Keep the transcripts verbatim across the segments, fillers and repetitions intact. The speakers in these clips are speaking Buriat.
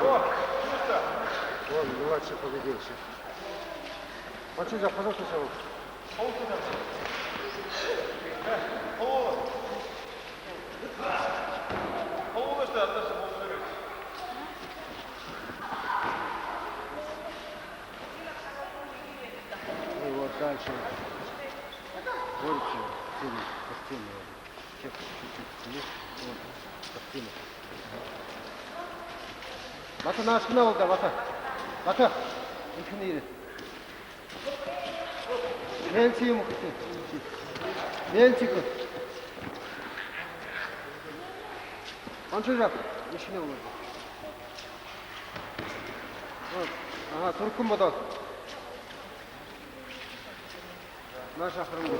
Вот, младший победитель. Мачужа, пожалуйста, сел. И вот дальше. Больше. Сильно, постепенно. Сейчас чуть-чуть вниз. Вот. Подтяни. Бата, наашань бол даа, Бата. Бата. Эхинь ерээ. Мельчик юм уу? Мельчик. Ончо жаа. Эхинь бол. Вот. Ага, түргэн бодол. Нааша харан гү.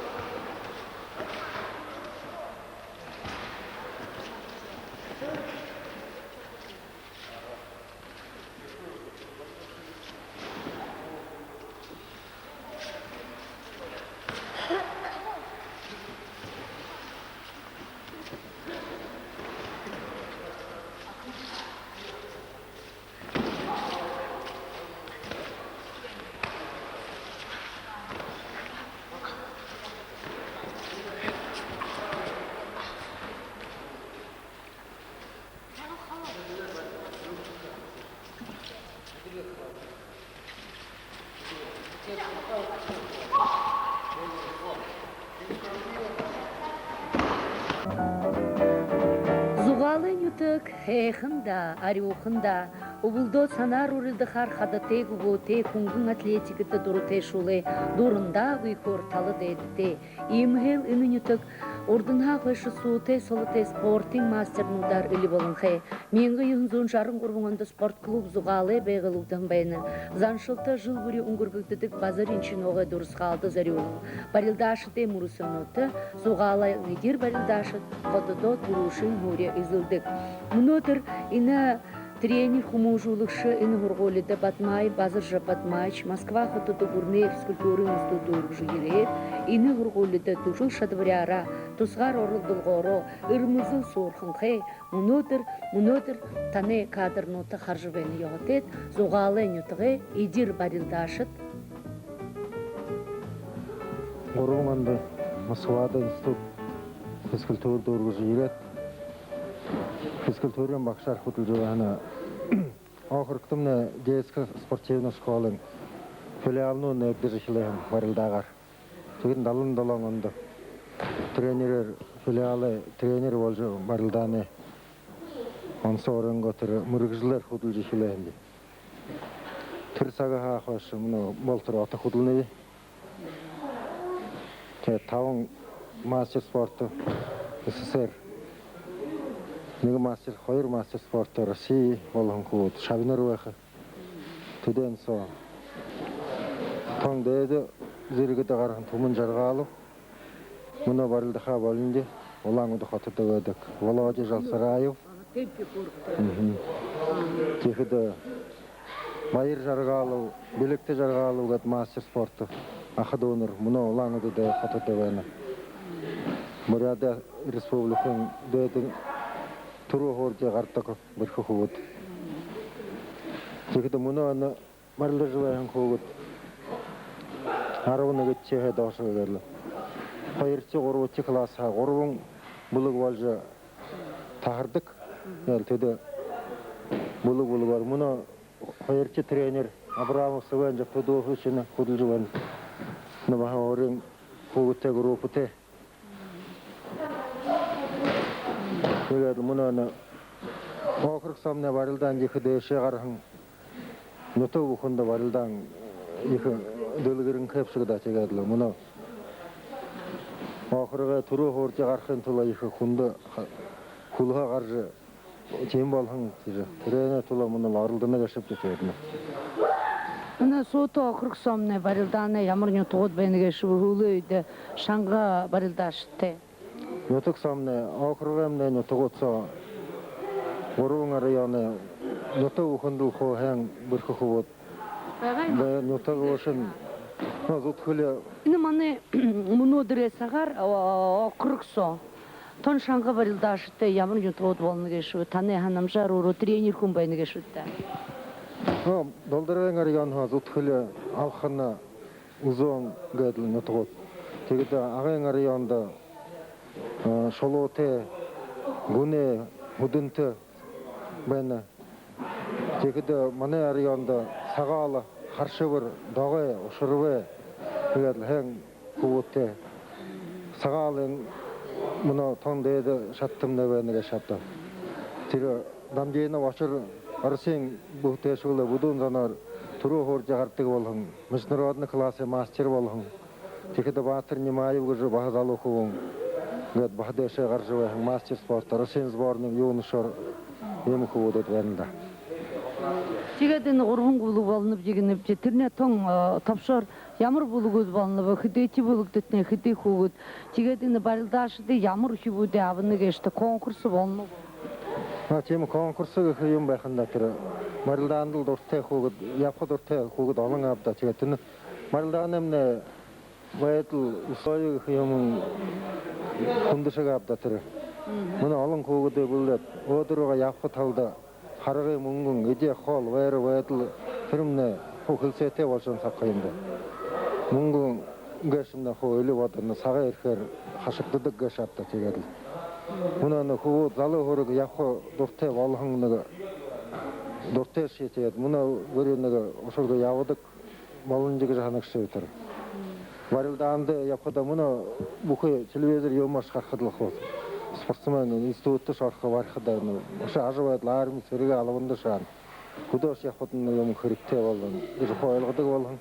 Зугаалайн нютаг һайхан даа, арюухан даа. Үбэлдөө санаар урилдахаар хадатай, хүбөөтэй, хүнгэн атлетикада дуратайшуулай, дурандаа гүйхөөр тала дайдатай. Иимэһээл энэ нютаг урданһаа хойшо суутай, солотой спортын мастернуудаар эли болонхой. Мянга юһэн зуун жаран гурбан ондо спортклуб Зугаалай байгуулагдһан байна. Заншалта жэл бүри үнгэргэгдэдэг Базар Ринчиноогой дурасхаалда зорюулһан барилдаашадай мүрысөөнүүдтэ Зугаалайн эдир барилдаашад хотодоо түрүүшын һуури эзэлдэг. Мүнөөдэр энэ тренер, хүмүүжүүлэгшэ энэ һургуулида Бадмаев Базаржаб Бадмаевич, Москва хотодо гүрэнэй физкультурын институт дүүргэжэ ерээд, энэ һургуулида дүжэл шадабаряараа, тусгаар оролдолгоороо, эрмэлзэл суурханхай. Мүнөөдэр, мүнөөдэр танай кадрнуудта хаража байнаб, ёһотойт Зугаалайн нютагай эдир барилдаашад. Гурбан ондо Москвада институт физкультура дүүргэжэ ерээд, физкультурын багшаар хүдэлжэ байһан. Округтомнай детскэ спортивна школын филиалнууд нээгдэжэ эхилээ һэн барилдаагаар. Тиигээд далан долоон ондо тренерээр, филиалай тренер боложо, барилдаанай онсо урангоо тэрэ мэргэжэлээр хүдэлжэ эхилээ һэм би. Тэрэ сагһаа хойшо мүнөө болотор ото хүдэлнэб. Тиигээд табан мастер спорта СССР, нэгэ мастер, хоёр мастер спорта России болоһон хүбүүд шабинар байха. Тэдэн соо тон дээдэ зэргэдэ гараһан Түмэн Жаргалов мүнөө барилдахаа болинди, Улаан-Үдэ хотодо байдаг Володя Жалсараев. Мгм. Тиихэдэ Баяр Жаргалов, Бэлигтэ Жаргалов гээд мастер спорта аха дүүнэр мүнөө Улаан-Үдэдэ, хотодо байна. Буряад Республикын дээдын түрүү һуурида гарадаг бэрхэ хүбүүд. Тиихэдэ мүнөө энэ барилдажа байһан хүүгэд арбан нэгэдэхиһээ доошо гээл. Хоёрдохи, гурбадахи классһаа гурбан бүлэг боложо таһардаг. Гээл тэдэ бүлэг бүлэгөөр. Мүнөө хоёрдохи тренер Абрамов Сэбэн Жабтудуевич энэ хүдэлжэ байна. Энэ баһа өөрын хүүгэдтэй группатай. Тиигээд мүнөө энэ округ соомнай барилдаан ехэ дээшээ гараһан, нютаг бүхэндэ барилдаан ехэ дэлгэрэнхэй бшуу даа. Тиигээд лэ мүнөө округой түрүү һуурида гарахын тула ехэ хүндэ ха-, хүлһөө гаража, тиимэ болоһон. Тиигэжэ тэрээнэй тула мүнөөл оролдоно гээшэбди, тиигээд лэ. Энэ суута округ соомнай барилдаанай ямар нютагууд байна гээшэб, һүүлэй үедэ шанга барилдаашадтай? Нютаг соомнай, округоймнай нютагууд соо гурбан районой нютаг бүхэндэл хуу һайн бэрхэ хүбүүд. Бай, нютаг уушань, ну, зүдхэлөө. Энэ манай мүнөөдэрэй сагаар, а, округ соо Тон шанга барилдаашадтай ямар нютагууд болоно гээшэб? Танай һанамжаар, өөрөө тренер хүн байна гээшэбта. Нөө, Долдоргын районһоо зүдхэл, Алхана, Үзөөн гээд лэ нютагууд. Тиигээд Агын районда, э, Шулуутай, Гүнэй, Һүдэнтэ байна. Тиихэдэ манай районда Сагаала, Хара-Шэбэр, Догой, Ушарбай, тиигээд лэ хэн хүбүүтэй. Сагаалын мүнөө тон дээдэ шатамнай байна гээшэ ааб даа. Тэрэ Дамдинов Очир Россиин бүхэ тээшээ лэ бүдүүн зоноор түрүү һуури гарадаг болоһон, международный классын мастер болоһон. Тиихэдэ Баатар Нимаев гэжэ баһа залуу хүбүүн гээд баһа дээшээ гаража байһан, мастер спорта, Россиин сборной юношоор, иимэ хүбүүд байна даа. Тиигээд энэ гурбан бүлэг болоноб гэнэбди. Тэрэнэй тон, э, тобшоор ямар бүлэгүүд болоноб? Хэдытэй бүлэгүүдтнай хэды хүүгэд? Тиигээд энэ барилдаашадые ямар үхибүүдые абана гээшэбта, конкурс болоно гү? А, тиимэ, конкурс гэхэ юм байха юм даа тэрэ. Барилдаанда лэ дуратай хүүгэд, ябаха дуратай хүүгэд олон ааб даа. Тиигээд энэ барилдаанаймнай байдал, условия гэхэ юм хүндэшэг ааб даа тэрэ. Мүнөө олон хүүгэдые бэлдээд, өөдөө рүүгээ ябаха талада харгы, мүнгэн, эдеэ хоол, байра байдал, тэрэмнай хуу хэлсээтэй болошоһон саг ха юм даа. Мүнгэн гээшэмнай хуу элиб одоно сагай эрхээр хашагдадаг гээшэ ааб даа. Тиигээд лэ мүнөө энэ хүбүүд, залуу һүрэг ябаха дуратай болоһон, нэгэ дуратайшье, тиигээд мүнөө бүри нэгэ ушаргүй ябадаг болоно гэжэ һанагша тэрэ. Барилдаанда ябахада мүнөө бүхы телевизор юумээр харахада лэ хуу спортсмен институтташье орохо, барихада, ну, ошоо ажабайдал, арми, сэрэгэй албанда ошоһон. Хүдөөшье ябахадань юм хэрэгтэй болоно гэжэ хуу ойлгодог болоһон.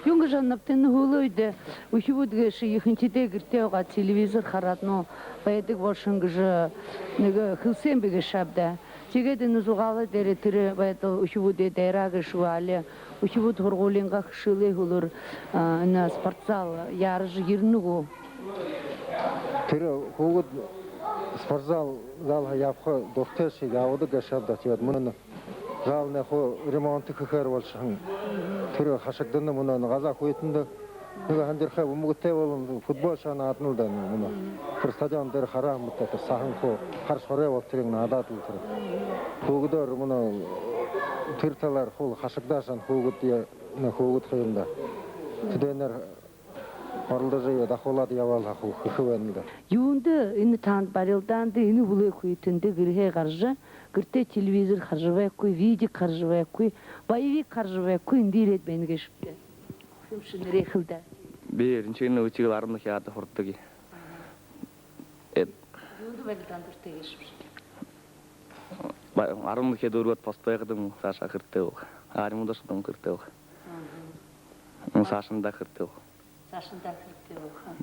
Юун гэжэ һананабта, энэ һүүлэй үедэ үхибүүд гээшэ ехэнхидээ гэртээ һуугаад телевизор хараад, ну, байдаг болошоһон гэжэ нэгэ хэлсээн бии гээшэ ааб даа. Тиигээд энэ Зугаалай дээрэ тэрэ байдал үхибүүдые дайраа гээшэ гү, али үхибүүд һургуулиингаа хэшээлэй һүүлээр, а, энэ спортзал яаража ерэнэ гү? Тэрэ хүүгэд спортзал, зал ябаха дуратайшье ябадаг гээшэ ааб даа. Тиигээд мүнөө залнай хуу ремонт хэхээр болошоһон. Тэрэ хашагдана, мүнөө газаа хүйтэн даа. Нэгэ һанжархай, бүмбэгтэй болоһон, футбол шанаадна лэ даа мүнөө. Тэрэ стадион дээрэ хараа юм бэзэ, тэрэ саһан хуу хара шорой болоторынь наадаад лэ тэрэ. Хүүгэдөөр мүнөө тэрэ талаар хуу хашагдаа шанаһан хүүгэд, э, нэ, хүүгэд ха юм даа. Тэдэнэр оролдожо, э, дахуулаад ябаал ха хуу хэхэ байна даа. Юундэ энэ танда, барилдаанда энэ бүлэг хүйтэн даа гэрһээ гаража, гэртээ телевизор хаража байхагүй, видик хаража байхагүй, боевик хаража байхагүй, эндэ ерээд байна гээшэбта? Хүхюумшни, нэрээ хэлэ даа. Би Ринчигна Үтигэл, арбан дахяада һурадаг. Эд. Юундэ барилдаан дуратай гээшэбши? Ба-, арбан дахяад дүүргээд, пост байхадам саашаа хэрэгтэй болоо. Армида ошоходом хэрэгтэй болоо. Мгм. Саашандаа хэрэгтэй болоо. Саашандаа хэрэгтэй болоо.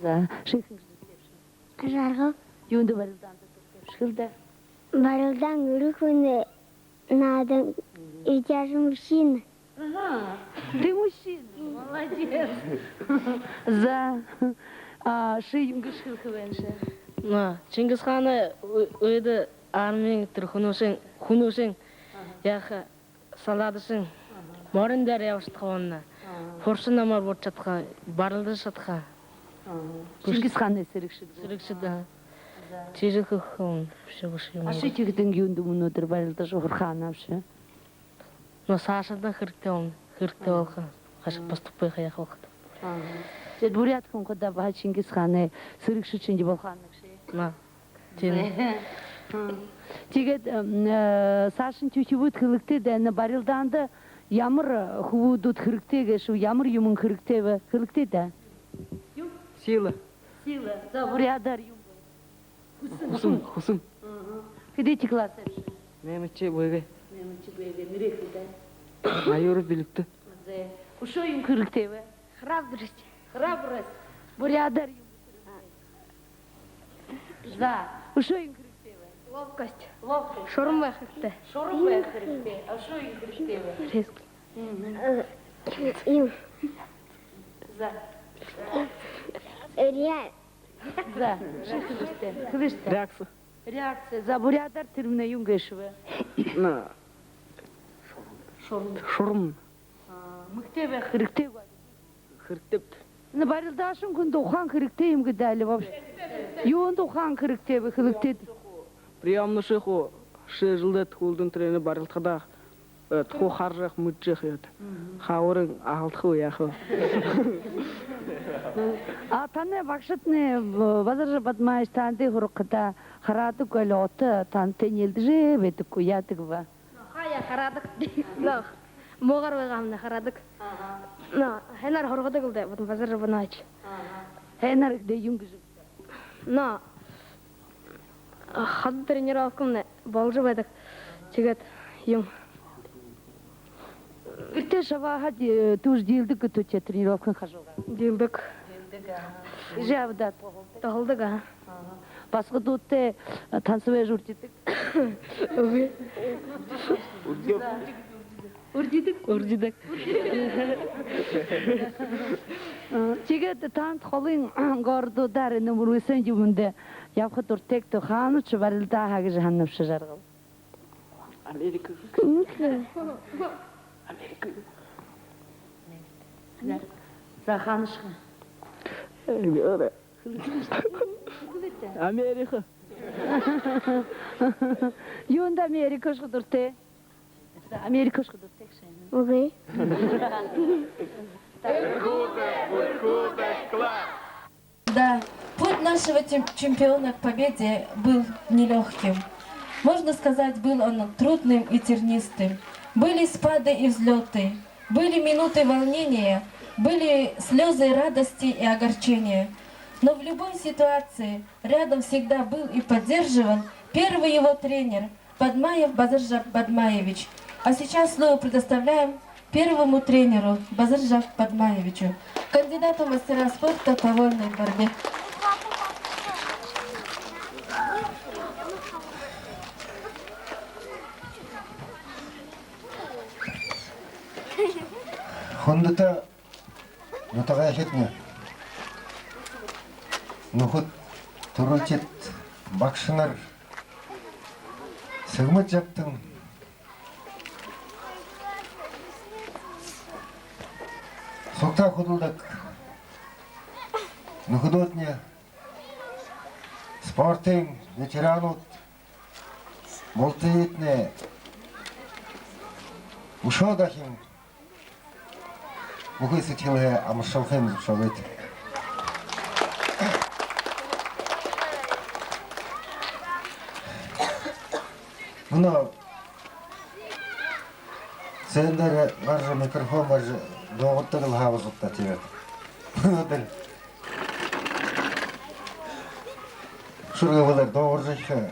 За, ши хэн гэжэ нэрэтэйбши? Жаргал. Юундэ барилдаанда дуратайбши, хэлэ даа. Барилдаан эрэ хүнэй наадан. Мгм. И даже мужчина. Ага. Ты мужчина. Молодец. За. А ши юун гэжэ хэлэхэ байнабши? На, Чингис хаанай ү-, үедэ армиин тэрэ хүнүүдшни, хүнүүдшни, ага, яаха, солдадшни, ага, морин дээрэ ябашадаг болоно. Ага. Һуршан номоор буудажа шадаха, барилдажа шадаха. Ага. Чингис хаанай сэрэгшэд. Сэрэгшэд, ага. За. Тиижэ хэлэхэ юм бэшэ, бэшэ юм. А ши тиихэдэнь юундэ мүнөөдэр барилдажа һурахаа һанаабши? Но саашадаа хэрэгтэй болоно, хэрэгтэй болохо. Хашаг, мм, поступайха, яаха болохо. Ага. Тиигээд буряад хүн хадаа баһа Чингис хаанай сэрэгшэд шэнги болохо һанагши. На. Тиимэ. Мм. Тиигээд, м, э, саашань үхибүүд хэлэгты даа, энэ барилдаанда ямар, э, хүбүүд хэрэгтэй гээшэб, ямар юумэн хэрэгтэй бэ, хэлэгты даа. Юу? Сила. Сила. За, буряадаар юун бэ? Хүсэн. Хүсэн, хүсэн. Мгм. Хэдыдэхи классайбши? Наймадахи Б. Наймадахи Б. Нэрээ хэлэ даа. Аюуров Бэлигтэ. За. Үшөө юун хэрэгтэй бэ? Храбрость. Храбрость. Буряадаар юун бэ? За. Үшөө юун хэрэгтэй бэ? Ловкость. Ловкость. Шуран байха хэрэгтэй. Шуран байха хэрэгтэй. А үшөө юун хэрэгтэй бэ? Резкий. Мгм. Э, юм. За. Реально. За, ши хэлыштэ, хэлыштэ. Реакция. Реакция. За, буряадаар тэрэмнай юун гээшэб? На. Шуран. Шуран. А, эмэгтэй байха хэрэгтэй гү? Хэрэгтэйбди. Энэ барилдаашан хүндэ ухаан хэрэгтэй юм гү даа, али вообще? Юундэ ухаан хэрэгтэй бэ, хэлэгты даа. Приёмнашье хуу шэжэлдээд, хүлдэн тэрэнээ барилдахадаа, э, хуу хаража яаха, мэдэжэ яаха ёһотой. Хаа, өөрын аһалдаха, яаха. А танай багшатнай, э, Базаржаб Бадмаевич, таанадые һургахадаа хараадаг гү, али ото таанадтай нээлдэжэ байдаг гү, яадаг бэ? Но, хаяа хараадаг. Но, муугаар байгаа һаамнай хараадаг. Но, һайнаар һургадаг лэ даа, Базаржаб Бадмаевич. Һайнаар гэдэг юун гэжэ? Но, ходо тренировкамнай боложо байдаг. Тиигээд юм. Гэртээ шабааһаа, э, түүжэ диилдэг гүт, тээ, тренировкын хажуугаар? Диилдэг. Диилдэг, аа. Эжы абадаа туһалдаг? Туһалдаг, аа. Ага. Басагадуудтай танцевалье үрдидэг? Үгы. Үрдидэг. Үрдидэг? Үрдидэг. Тиигээд таанад холын городуудаар, энэ мүрысөөн юумэндэ ябаха дуратай гүт, хаанашье барилдаа һаа гэжэ һананабши, Жаргал? Америка. Америка. За, хаанашье? Америка. Юундэ Америка ошохо дуратай? Америка ошохо дуратай гүш? Үгы. Да, путь нашего чем- чемпиона к победе был нелёгким. Можно сказать, был он трудным и тернистым. Были спады и взлёты, были минуты волнения, были слёзы радости и огорчения. Но в любой ситуации рядом всегда был и поддерживал первый его тренер, Бадмаев Базаржаб Бадмаевич. А сейчас слово предоставляем первому тренеру Базаржаб Бадмаевичу, кандидату в мастера спорта по вольной борьбе. Хүндэтэ нютагайхид, нүхэд, түрэлшэд, багшанар, сэгнэжэ ябатан, сугтаа хүдэлдэг нүхэдүүдни, спортын ветеранууд, бултыетнай үшөө дахин бүхы сэдьхэлһээ амаршалхые зүбшөөгыт. Мүнөө сцена дээрэ гаража, микрофон барижа дуугардаг лэ һаа бэзэ даа, тиигээд. Мүнөөдэр шүргэ бэлээр дуугаржа ехэ, э,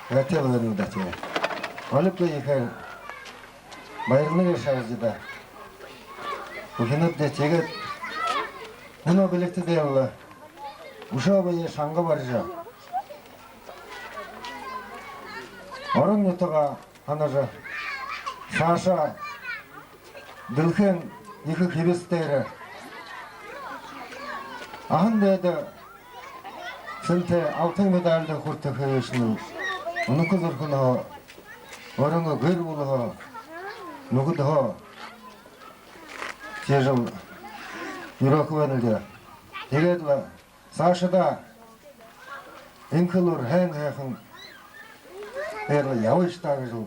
һайтай байна даа, тиигээд. Олимпиа ехээр баярлана гээшэ һаа бэзэ даа. Бүхэнэйдээ. Тиигээд мүнөө бэлигтэдээ лэ үшөө бэеэ шанга барижа, орон нютагаа һанажа, саашаа дэлхэйн ехэ хэбэстэдэ ахан дээдэ сэнтэй алтан медальда хүртэхэ гээшэнь үнэхэ зүрхэнһөө, өөрынгөө гэр бүлэһөө, нүхэдһөө тиижэл юрөөхэ байнал даа. Тиигээд лэ саашадаа энхэ элүүр, һайн һайхан ябыш даа гэжэл